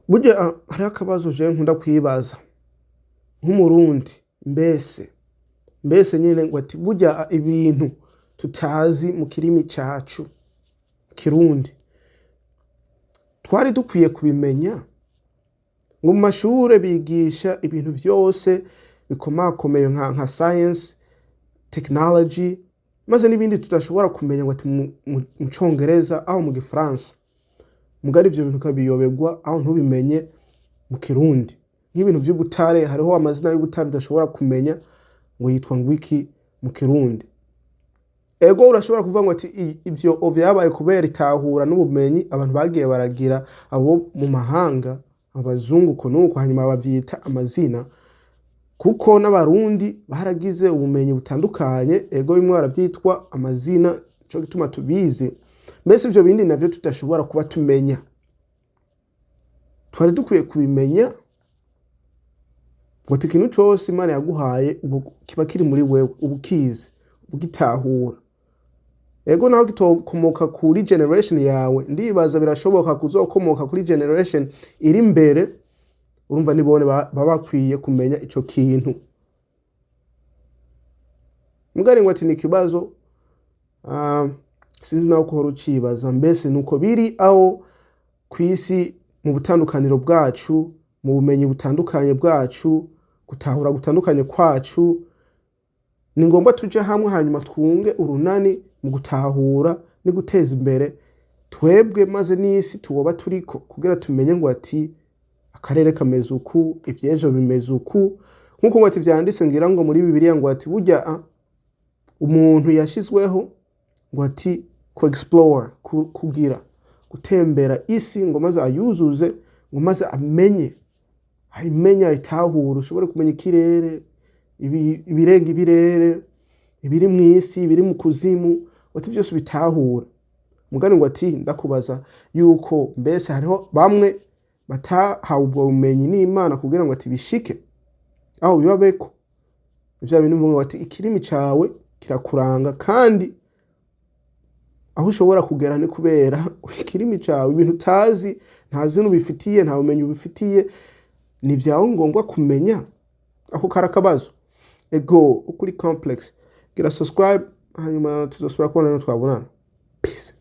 Burya hariho akabazo jewe nkunda kwibaza nk'Umurundi, mbese nyene ngo ati burya ibintu tutazi mu kirimi cacu Kirundi twari dukwiye kubimenya. Ngo mu mashure bigisha ibintu vyose bikomakomeye nka science, technology, maze n'ibindi tudashobora kumenya ngo ati mu Congereza aho mu Gifaransa, mugari ivyo bintu ukabiyoberwa aho ntubimenye mu Kirundi. Nk'ibintu vy'ubutare, hariho amazina y'ubutare udashobora kumenya ngo yitwa ngwiki mu Kirundi. Ego, urashobora kuvuga ngo ati ivyo vyabaye kubera itahura n'ubumenyi abantu bagiye baragira abo mu mahanga, abazungu, uko nuko, hanyuma bavyita amazina, kuko n'Abarundi baragize ubumenyi butandukanye. Ego, bimwe baravyitwa amazina, nico gituma tubizi. Mbese ivyo bindi navyo tudashobora kuba tumenya twari dukwiye kubimenya? Ngo ati ikintu cose Imana yaguhaye ubu kiba kiri muri wewe, uba ukizi, ugitahura. Ego, naho kitokomoka kuri generation yawe, ndibaza birashoboka kuzokomoka kuri generation iri imbere. Urumva nibone baba bakwiye kumenya ico kintu. Mugari ngo ati ni ikibazo, sinzi nawe kuhora ucibaza. Mbese nuko biri aho kw'isi, mu butandukaniro bwacu, mu bumenyi butandukanye bwacu, gutahura gutandukanye kwacu, ni ngombwa tuje hamwe, hanyuma twunge urunani mu gutahura no guteza imbere twebwe maze n'isi tuwoba turiko, kugira tumenye ngo ati akarere kameze uku, ivy'ejo bimeze uku. Nk'uko ngo ati vyanditse ngira ngo muri Bibiliya, ngo ati burya umuntu yashizweho ngo ati ku explore, kugira gutembera isi, ngo maze ayuzuze, ngo maze amenye, ayimenye, ayitahure, ushobore kumenya ikirere, ibirenga ibirere, ibiri mw'isi, ibiri mu kuzimu, ati vyose ubitahura. Mugani ngo ati ndakubaza yuko mbese hariho bamwe batahawe ubwo bumenyi n'Imana kugira ngo ati bishike aho bibabeko. Vya bintu bivuga ngo ati ikirimi cawe kirakuranga, kandi aho ushobora kugera ni kubera ikirimi cawe. Ibintu utazi, nta zina ubifitiye, nta bumenyi ubifitiye, ni vyawe ngombwa kumenya. Ako kari akabazo. Ego, ukuri complex. Gira subscribe, hanyuma tuzosubira kubona twabonana. Peace.